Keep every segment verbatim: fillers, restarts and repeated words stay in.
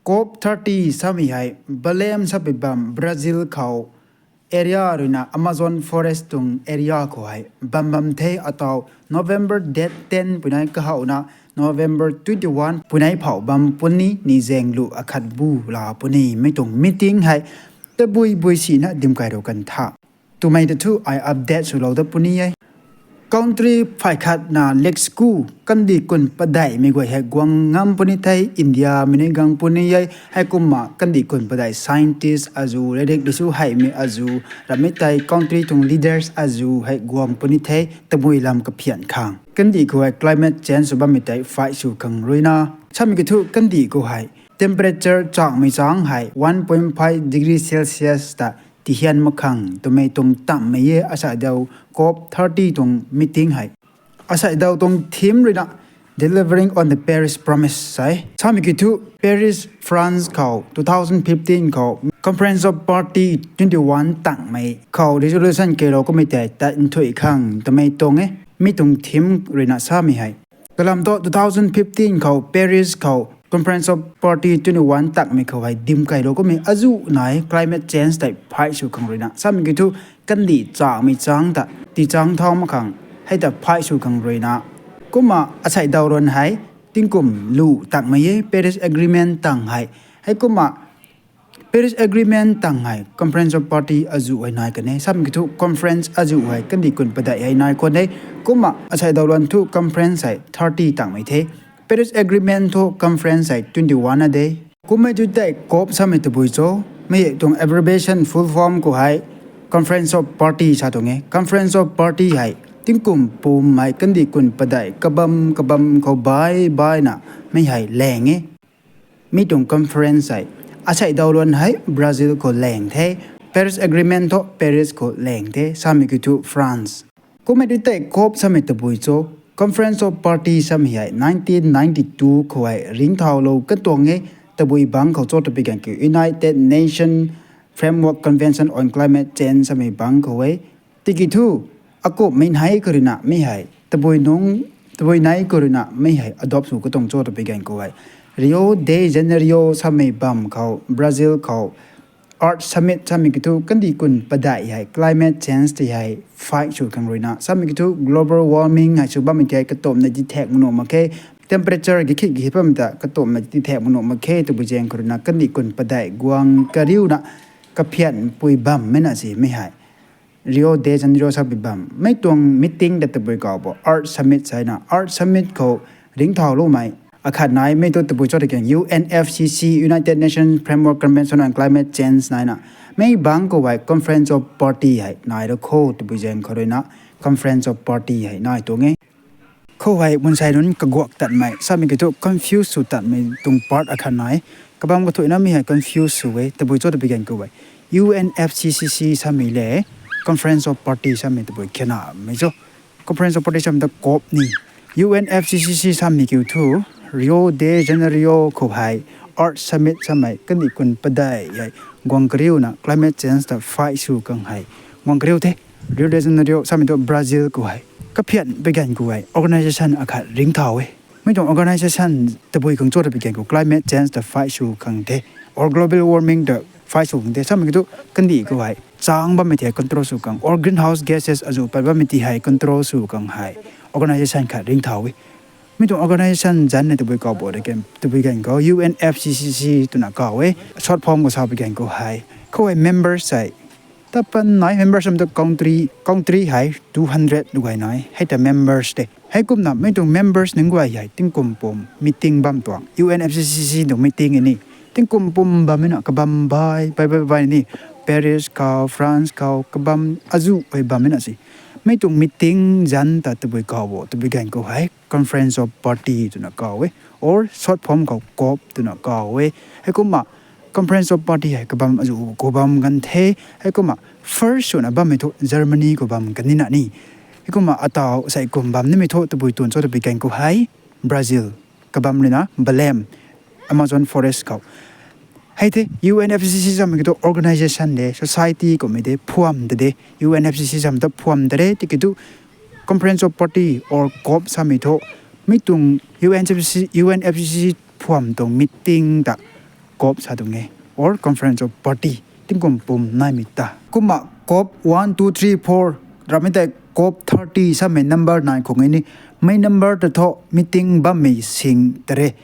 COP thirty samei hei Belém sapui bam Brazil khou area ruina Amazon forest tuang area khou hei bam bam the atau November date ten puinai kahauna November twenty one puinai phou bam puni ni zaeng lu akhat bu la puni mei tuang meeting hei tabui bui sina dim kai rou kan tha. Twmei ta thu ai update swlou dat puni e. Country phay khatna lex ku kandih kun padeihmei guay hei guang ngam puni the, India mei ni guang puni e. Heikumna kandih kun padeih scientist azu, lerik disu heimei azu, ramei tei country tuang leaders azu hei guang puni the, tabui lam kaphian khang. Kandih khou hei climate change sw bammei tei fight sw khang ruina samei kiu thu kandih khou hei temperature changmei chang hei one point five degree Celsius ta tihian mak khang twmei tuang tammei e asei daw COP thirty tuang meeting hei. Asei daw tuang theme ruina Delivering on the Paris Promise sei. Samei kiu thu Paris, France khou two thousand fifteen khou Conference of Party twenty one tangmei khou resolution keilou kummei tei tat nthuih khang twmei tuang e. Mi tuang theme ruina samei hei kalam thu two thousand fifteen khou Paris khou Conference of Party twenty one takmei khou hei dim kailou kummei azu nai climate change tei fight sw khang ruina samei kiu thu kandih changmei chang ta tichang thau mak khang hei ta fight sw khang ruina. Kumna asei daw ruan hei tingkum lu takmei e Paris Agreement tang hei. Heikumna Paris Agreement tang hei Conference of Party azu hei nai kan e. Samei kiu thu conference azu hei kandih kun padeih hei nai khwan e. Kumna asei daw ruan thu conference hei thirty tangmei the. Paris Agreement thu conference hei twenty one a de. Kummei tu tei COP samei tabui cho, mei tuang abbreviation full form khou hei Conference of Party sa tuang e. Conference of Party hei tingkum pum hei kandih kun padeih kabam kabam khou bai baina mei hei laeng e. Mi tuang conference hei asei daw ruan hei Brazil khou laeng the, Paris Agreement thu Paris khou laeng the, samei kiu thu France. Kummei tu tei COP samei tabui cho, Conference of Party samei hei nineteen ninety two khou hei ringcthaulou katuang e, tabui bangc khou cho twpui ganv kiu United Nations Framework Convention on Climate Change samei bangc khou e. Tiki thu akumhmei nei khou ruina mi hei tabui nunc, tabui nei khou ruina mi hei adopt sw katuang cho twpui ganv khou hei Rio de Janeiro samei bam khou Brazil khou Earth Summit samei kiu thu kandih kun padeih hei climate change tei hei fight sw khang ruina samei kiu thu global warming hei sw bammei tei katumna tithek manuh mak khe, temperature gikhi gikhi bammei ta katumna tithek manuh mak khe twpui zaeng khou ruina kandih kun padeih guang kariuna kaphian pui bammei na si mi hei Rio de Janeiro sapui bam mei tuang meeting ta tabui kau bo Earth Summit seina Earth Summit khou ringcthauloumei akhat nai mei tu tabui cho tiki UNFCCC, United Nations Framework Convention on Climate Change naina mei bangc khou hei Conference of Party hei nai ra kho twpui zaeng khou ruina Conference of Party hei nai tuang e. Khou hei mansei nunc kaguak tatmei samei kiu thu confuse sw tatmei tuang part akhat nai. Kabam kathuicna mi hei confuse sw e tabui cho twpui ganv khou hei UNFCCC samei le Conference of Party samei tabui khenamei cho. Conference of Party samei ta COP ni, UNFCCC samei kiu thu Rio de Janeiro khou hei Earth Summit samei kandih kun padeih hei guang kariuna climate change ta fight sw khang hei guang kariu the. Rio de Janeiro samei tu Brazil khou hei kaphian pui ganv khou hei organisation akhat ringcthau e. Mi tuang organisation tabui khang cho twpui ganv khou climate change ta fight sw khang the, or global warming ta fight sw khang the samei kiu thu kandih khou hei chang bammei tei control sw khang or greenhouse gases azu pat bammei tei hei control sw khang hei organisation khat ringcthau e. Mi tuang organisation zanc ni tabui kau bo de kan twpui ganv khou UNFCCC twna kau e, short form khou sapui ganv khou hei. Khou hei members hei tapan nai, members samei tu country, country hei two hundred lu gay nai hei ta members de. Heikumna mi tuang members nunc guay hei tingkum pum meeting bam tuang UNFCCC tuang meeting ni tingkum pum bammei na kabam bai bai bai bai ni Paris khou, France khou kabam azu hei bammei na si. Mi tuang meeting zanc ta tabui kau bo twpui ganv khou hei Conference of Party twna kau e, or short form khou COP twna kau e. Heikumna Conference of Party hei kabam azu khou bam kan the. Heikumna first swna bammei thu Germany khou bam kan nina ni. Heikumna atau sei kum bam nimei thu tabui tuang cho twpui ganv khou hei Brazil kabam ruina Belém, Amazon forest khou. Hei the UNFCCC samei kiu thu organisation de, society kummei de, phuam ta de. UNFCCC samei ta phuam ta de tiki thu Conference of Party or COP samei thu mi tuang UNFCCC, UNFCCC phuam tuang meeting ta COP sa tuang e, or Conference of Party, tingkum pum naimei ta. Kumna COP one, two, three, four, ramei tei COP thirty samei number nai khang e ni, mei number ta thu meeting bammei sing ta re.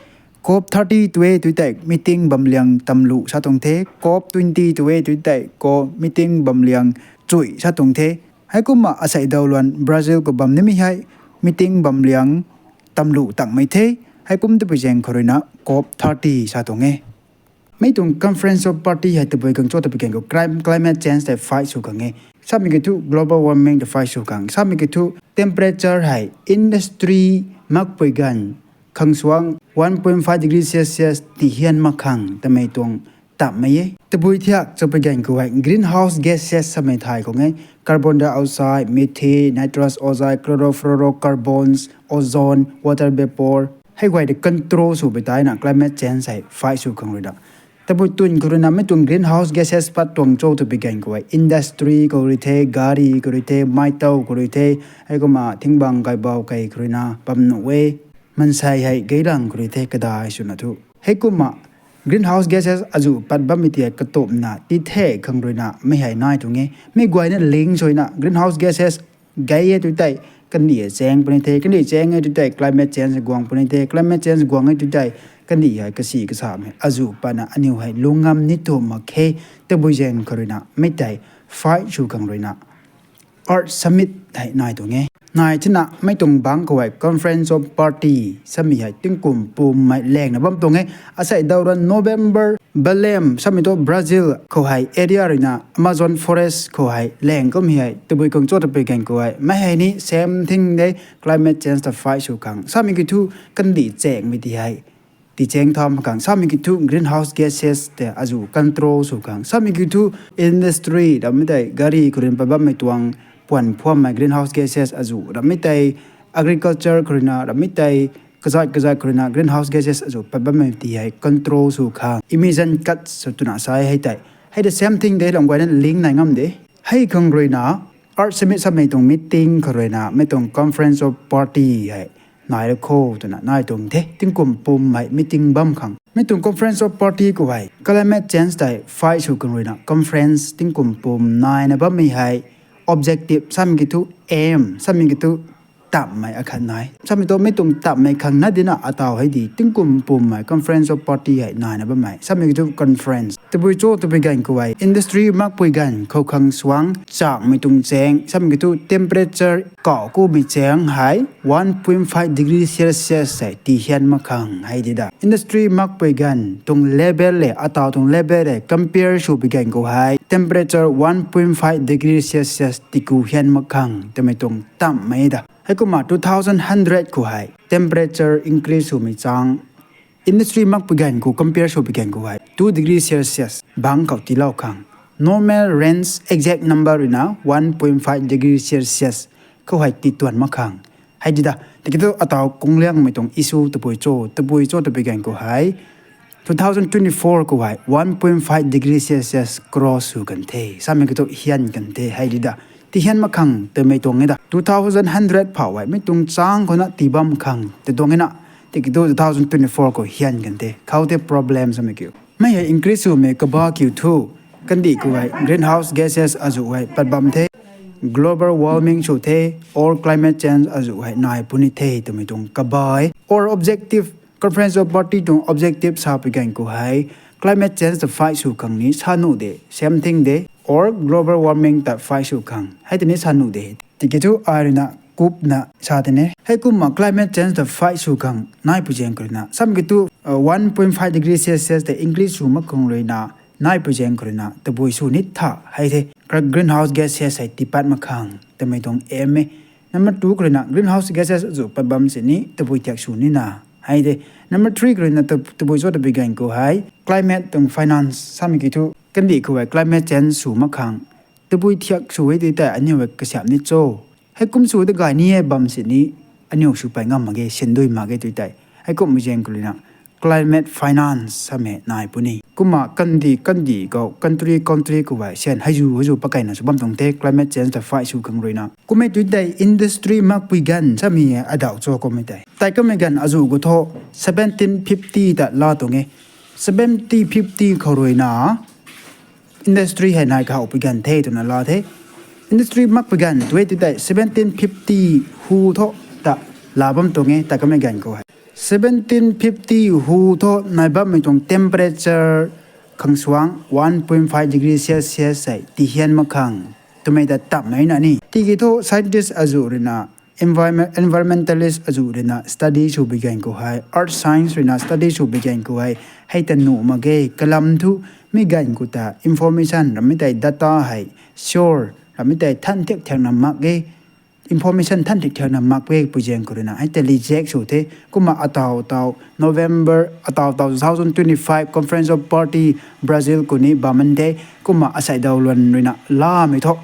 COP thirty tu e tu tei meeting bam liang tamlu sa tuang the, COP twenty tu e tu tei ko meeting bam liang chui sa tuang the. Heikumna asei daw luan Brazil khou bam nimei hei meeting bam liang tamlu tangmei the. Heikum tabui zaeng khou ruina COP thirty sa tuang e. Mi tuang Conference of Party hei tabui khang cho tabui gan khou clim-, climate change tei fight sw khang e. Samei kiu thu global warming tei fight sw khang. Samei kiu thu temperature hei industry makpui ganv khang suang one point five degree Celsius tihian mak khang tamei tuang tammei e. Tabui thiak cho pui gan khou hei greenhouse gases samei thay khang e. Carbon dioxide, methane, nitrous oxide, chlorofluorocarbons, ozone, water vapour. Hei guay tei control sw pui taina climate change hei fight sw khang ruina. Tabui tun khou ruina mi tuang greenhouse gases pat tuang cho tabui gan khou hei industry khou rui the, gari khou rui the, maitow khou rui the, heikumna thingbang kaibau kei khou ruina bam nuh e. Mansei hei geilang khou rui the kadai swna thu. Heikumna greenhouse gases azuh pat bammei ti hei katumna ti the khang ruina mi hei nai tuang e. Mi guayna link suina greenhouse gases gei e tu tei kandih chaeng puni the, kandih chaeng e tu tei climate change guang puni the, climate change guang e tu tei kandih hei kasi kasamei azuh patna aniu hei lungngam ni tu mak khe. Tabui zaeng khou ruina mi tei fight sw khang ruina Earth Summit hei nai tuang e. Nai thina mei tuang bangc khou hei Conference of Party samei hei tingkum pummei laengna bam tuang e. Asei daw ruan November balem samei tu Brazil khou hei area ruina Amazon Forest khou hei laeng kummei hei tabui khang cho tabui gan khou hei mei hei ni same thing de, climate change ta fight sw khang. Samei kiu thu kandih chaengmei ti hei tichaeng tham khang. Samei kiu thu greenhouse gases tei azuh control sw khang. Samei kiu thu industry ramei tei gari khou ruina pat bammei tuang puan phuammei greenhouse gases azuh ramei tei agriculture khou ruina ramei tei kazat kazat khou ruina greenhouse gases azuh pat bammei ti hei control sw khang. Emission cut sw twna sa e hei tei. Hei the same thing de, lam guayna link nai ngam de. Hei khang ruina Earth Summit samei tuang meeting khou ruina mei tuang Conference of Party hei nai ra kho twna nai tuang the, tingkum pummei meeting bam khang. Mi tuang Conference of Party khou hei climate change tei fight sw khang ruina conference tingkum pum naina bammei hei objective samei kiu thu aim, samei kiu thu tammei akhat nai. Samei tu mi tuang tammei khang na dina ataw hei di tingkum pummei Conference of Party hei naina bammei. Samei kiu thu conference tabui cho tabui gan khou hei industry makpui ganv khou khang suang chakmei tuang chaeng, samei kiu thu temperature kauh kumei chaeng hei one point five degree Celsius hei tihian mak khang hei di da. Industry makpui ganv tuang level le ataw tuang level le compare sw pui gan khou hei temperature one point five degree Celsius tiku hian mak khang twmei tuang tammei da. Heikumna two thousand hundred khou hei temperature increase swmei chang industry makpui ganv khou compare sw pui gan khou hei two degree Celsius bangc khou tiilou khang. Normal range exact number ruina one point five degree Celsius khou hei tituan mak khang hei di da. Tiki thu ataw kungliangmei tuang issue tabui cho, tabui cho tabui gan khou hei two thousand twenty-four khou hei one point five degree Celsius cross sw kan the, samei kiu thu hian kan the hei di da. Tihian mak khang twmei tuang e da. Two thousand hundred phau hei mi tuang chang khouna tibam khang tei tuang e na. Tiki thu two thousand twenty-four khou hian kan the, khou the problem samei kiu. Mei hei increase swmei kaba kiu thu kandih khou hei greenhouse gases azuh hei pat bam the, global warming sw the, or climate change azuh hei nai puni the twmei tuang kaba e. Or objective, Conference of Party tuang objective sa pui gan khou hei climate change ta fight sw khang ni sa nuh de, same thing de, or global warming ta fight sw khang hei tei ni sa nuh de. Tiki thu ai ruina kupna sa tei ne. Heikumna climate change ta fight sw khang nai pui zaeng khou ruina samei kiu thu one point five degree Celsius tei increase sw mak khang ruina nai pui zaeng khou ruina tabui sw ni tha hei the, greenhouse gases hei tipat mak khang twmei tuang aim e. Number two khou ruina greenhouse gases azuh pat bam sini tabui thiak sw nina hei the. Number three khou ruina tabui cho tabui gan khou hei climate tuang finance samei kiu thu kandih khou hei climate change sw mak khang tabui thiak sw e ti tei aniu hei kasiamh ni cho. Heikum sw ta gay ni e bam sini aniu sw pey ngam mak ge, syan dui mak ge tu tei. Heikum zaeng khou ruina climate finance samei nai puni. Kumna kandih kandih khou country country khou hei syan heizu heizu pakeina sw bam tuang the climate change ta fight sw khang ruina. Kummei tu tei industry makpui ganv samei e adaw cho kummei tei. Tei kamei ganv azuh khou thu seventeen fifty ta la tuang e. Seventeen fifty khou ruina industry hei nai kahow pui ganv the twna la the. Industry mak pui ganv tu e ti tei seventeen fifty hu tho ta la bam tuang e, ta kamei ganv khou hei. Seventeen fifty hu tho nai bammei tuang temperature khang suang one point five degree Celsius hei tihian mak khang twmei ta tamhmei na ni. Tiki thu scientist azuh ruina, environment-, environmentalist azuh ruina study sw bi ganv khou hei, earth science ruina study sw bi ganv khou hei, hei ta nuh mak ge, kalam thu mi ganv khou ta information ramei tei data hei sure ramei tei than thiak thiakna mak ge, information than thiak thiakna mak ge pui zaeng khou ruina hei ta reject sw the. Kumna ataw taw November ataw taw two thousand twenty-five Conference of Party Brazil khou ni bam man the. Kumna asei daw luan ruina lamei thu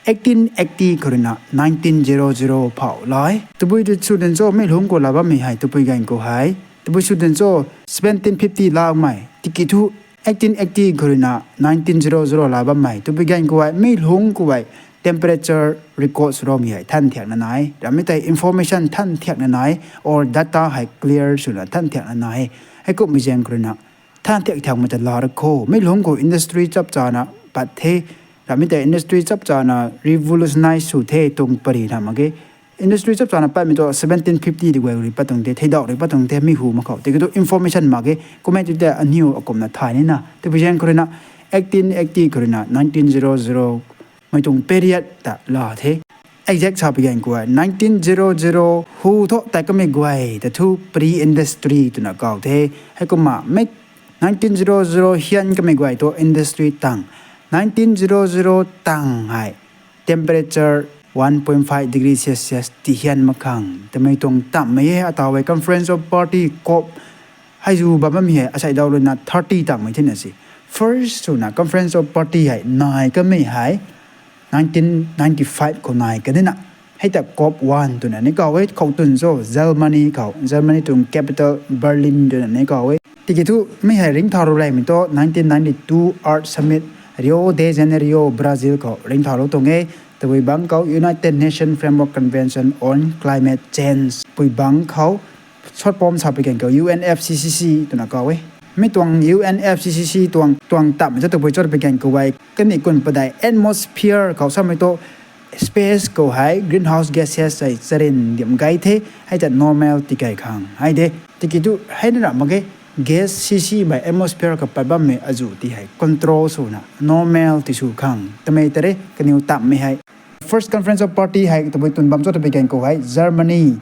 eighteen eighty khou ruina nineteen zero zero phau lai. Tabui tu sw din cho mi lungc khou la bammei hei, tabui ganv khou hei. Tabui sw din cho seventeen fifty lamei. Tiki thu eighteen eighty khou ruina nineteen zero zero la bammei. Tabui ganv khou hei, mi lungc khou hei temperature record sw ramei hei than thiakna nai. Ramei tei information than thiakna nai, or data hei clear swna than thiakna nai. Hei kumhmei zaeng khou ruina than thiak thiakmei ta la ra kho. Mi lungc khou industry chapchana pat the. Ramei tei industry chapchana revolutionize sw the tuang pary na mak ge. Industry chapchana patmei tu seventeen fifty di guay rui pat tuang the, theidauh rui pat tuang the, mi hu mak khou. Tiki thu information mak ge. Kumna tu tei aniw akumna thay nina. Tabui zaeng khou ruina eighteen eighty khou ruina nineteen zero zero mei tuang period ta la the. Exact sa bi ganv khou hei nineteen zero zero hu tho tei kamei guay ta thu pre-industry twna kaw the. Hei kumna mi nineteen zero zero hian kamei guay thu industry tang. Nineteen zero zero tang hei temperature one point five degree Celsius tihian mak khang twmei tuang tamhmei e. Ataw hei Conference of Party COP hei zu bam bammei hei asei daw ruina thirty tangmei thina si. First swna Conference of Party hei nai kamei hei nineteen ninety-five khou nai kanina. Hei ta COP one twna ni kaw e, khou tun cho Germany khou, Germany tuang capital Berlin twna ni kaw e. Tiki thu mi hei ringcthau rou laymei tu nineteen ninety-two Earth Summit Rio de Janeiro, Brazil khou ringcthau lou tuang e. Tabui bangc khou United Nations Framework Convention on Climate Change pui bangc khou short form sa pui ganv khou U N F C C C twna kaw e. Mi tuang U N F C C C tuang, tuang tamhmei tu tabui cho pui ganv khou hei kani kun padeih atmosphere khou samei tu space khou hei greenhouse gases hei charin dim gay the, hei ta normal tikey khang hei de. Tiki thu hei na ra mak ge, gas sisi mei atmosphere khou pat bammei azuh ti hei control swna normal ti sw khang twmei tei re kaniw tamhmei hei. First Conference of Party hei tabui tun bam cho ta pui ganv khou hei Germany,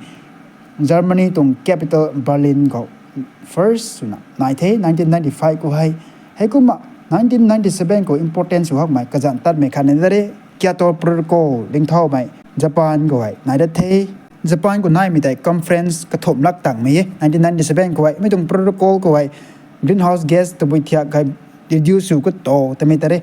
Germany tuang capital Berlin khou first swna nai the nineteen ninety-five khou hei. Hei kumna nineteen ninety-seven khou important sw hakmei kazanc tatmei khatni tei re Kyoto Protocol ringcthaumei Japan khou hei nai dat the. Japan khou naimei tei conference kathumh lak tangmei e nineteen ninety-seven khou hei. Mi tuang protocol khou hei greenhouse gas tabui thiak hei reduce sw khou to twmei tei re.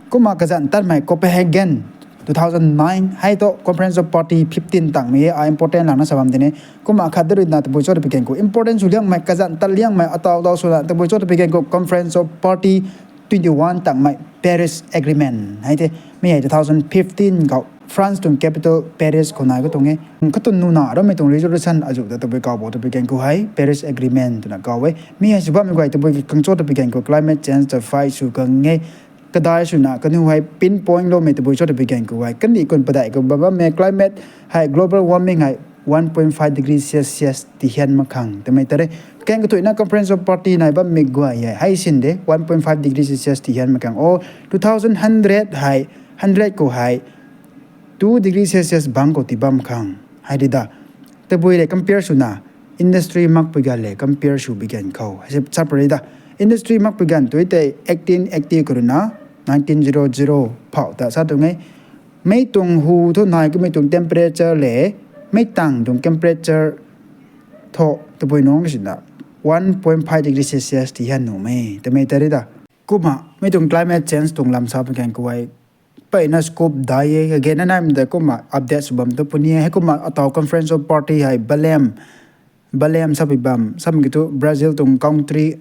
Kumna kazanc tatmei Copenhagen two thousand nine hei tu Conference of Party fifteen tangmei e, a important langna sa bam tini. Kumna khat de ruina tabui cho ta pui ganv khou important sw liangmei, kazanc tat liangmei, ataw daw swna tabui cho ta pui ganv khou Conference of Party twenty-one tangmei Paris Agreement hei the. Mi hei two thousand fifteen khou France tuang capital Paris khou nai khou tuang e. Khatun nuna ramei tuang resolution azuh ta tabui kaw bo ta pui ganv khou hei Paris Agreement twna kaw e. Mi hei sw bammei guay tabui khang cho ta pui ganv khou climate change ta fight sw khang e. Kadai swna kaniw hei pinpoint loumei tabui cho ta pui ganv khou hei kandih kun padeih khou bam bammei climate hei global warming hei one point five degree Celsius tihian mak khang twmei tei re. Kaeng kathuina Conference of Party nai bammei guay hei hei sin de one point five degree Celsius tihian mak khang o two thousand hundred hei, hundred khou hei two degree Celsius bangc khou ti bam khang hei ri da. Tabui le compare swna industry mak pui ganv le compare sw bi ganv khou hei se chap ri da. Industry mak pui ganv tu tei eighteen eighty khou ruina nineteen zero zero phau ta sa tuang e. Mei tuang hu thu nai kamei tuang temperature le mei tang tuang temperature thu tabui nung sina one point five degree Celsius tihian nuhmei twmei tei ri da. Kumna mi tuang climate change tuang lam sa pui ganv khou hei mpeyna scope dai e, kage na naimei tei kumna update sw bam tu puni e. Hei kumna ataw Conference of Party hei Belém, Belém sapui bam, samei ki thu Brazil tuang country,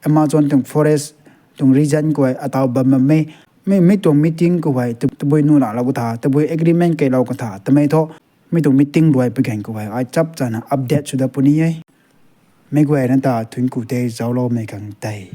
Amazon tuang forest tuang region khou hei ataw bam bammei. Mi, mi tuang meeting khou hei ta-, tabui nuna lou khou tha, tabui agreement keylou khou tha twmei thu mi tuang meeting luai pui ganv khou hei ai chap chana update sw dat puni e. Meic guayna ta thuanc ku tei zaucloumei khang tei.